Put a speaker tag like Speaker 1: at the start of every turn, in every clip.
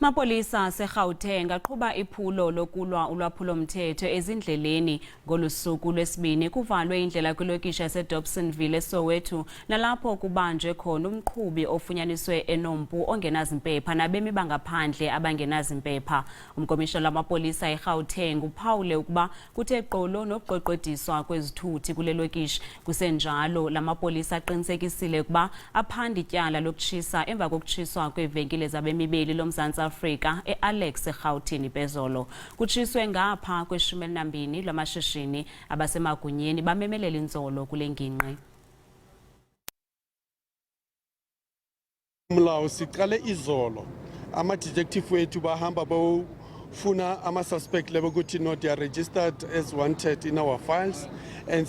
Speaker 1: Amapolisa aseGauteng aqhuba iphulo lokulwa ulwaphulo-mthetho ezindleleni. Ngolu suku lwesibini kuvalwe indlela kwilokishi yaseDobsonville eSoweto nalapho kubanjwe khona umqhubi ofunyaniswe enompu ongenazimpepha nabemi bangaphandle abangenazimpepha. Umkomishela wamapolisa eGauteng uphawule ukuba kuthe gqolo nokuqweqwediswa kwezithuthi kule lokishi. Kusenjalo, la mapolisa aqinisekisile ukuba aphanda ityala lokutshisa emva kokutshiswa kweevenkile zabemi beli loMzantsi Afrika eAlex eRhawutini phezolo. Kutshiswe ngapha kweshumi elinambini lwamashishini. Abasemagunyeni bamemelela inzolo kule ngingqi.
Speaker 2: Umlawo siqale izolo, ama-detective wethu bahamba bofuna ama-suspect lebo ukuthi no, they are registered as wanted in our files, and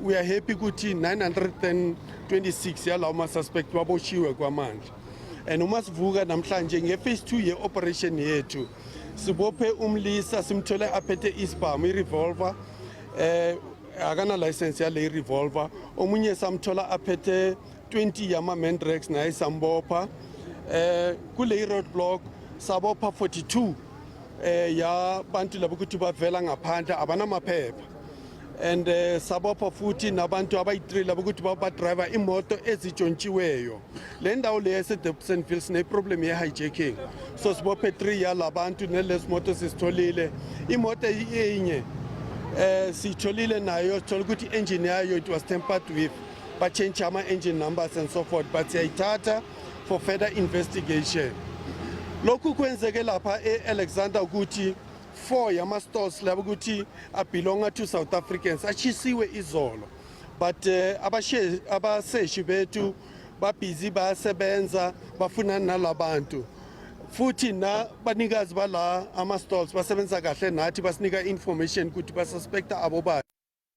Speaker 2: we are happy ukuthi 926 yalawo ma-suspect baboshiwe kwamanje. And uma sivuka namhlanje nge-phase 2 ye-operation yethu, sibophe umlisa, simthole aphethe isibhamu, i-revolver, akana license yale revolver. Omunye samthola aphethe 20 yama mandrax, naye sambopha. Kule roadblock sabopha 42 ya bantu labo ukuthi bavela ngaphandle, abanamaphepha, and sabopha futhi nabantu abayi-3 labo ukuthi ba-driver imoto ezitshontshiweyo. Le ndawo le yase-Dobsonville sine-problem ye-hijacking, so sibophe 3 yalabantu nelesi moto sisitholile. Imoto enye siyitholile nayo, sithola ukuthi i-engine yayo, it was tampered with, ba-change ama-engine numbers and so forth, but siyayithatha for further investigation. Lokhu kwenzeke lapha e-Alexander ukuthi four yama-stores labo ukuthi abelonga to South Africans achisiwe izolo, but abaseshi bethu babhizi, bayasebenza, bafuna nalabantu futhi na banikazi bala ama-stalls basebenza kahle nathi, basinika information ukuthi basuspecta abo bantu.